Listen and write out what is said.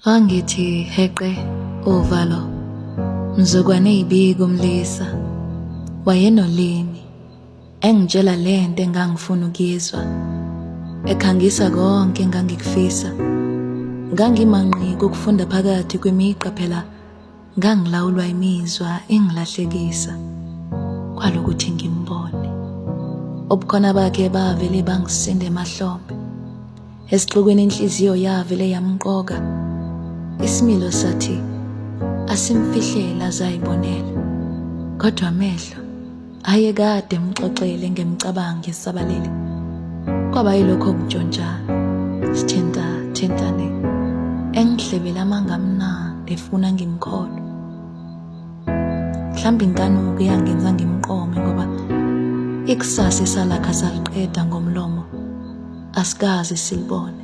Wangithi heqe uvalo mzukwane eyibika umlisa wayenolimi engitshela lento engangifuna ukuyizwa ekhangisa konke engangikufisa. Ngangimanqika ukufunda phakathi kwemigqa phela ngangilawulwa imizwa engilahlekisa kwalokuthi ngimbone. Ubukhona bakhe bavele bangisinda emahlombe. Esixukwini inhliziyo yavele yamqoka. Isimilo sathi asimfihlela azayibonela. Kodwa amehlo ayekade emxoxele ngemicabango esabalele. Kwaba yilokho kuntshontshana, sithinta thintane, engihlebela amanga amnandi efuna ngimkholwe. Mhlawumbe inkanuko eyangenza ngimqome ngoba ikusasa esalakha saliqeda ngomlomo asikaze silibone.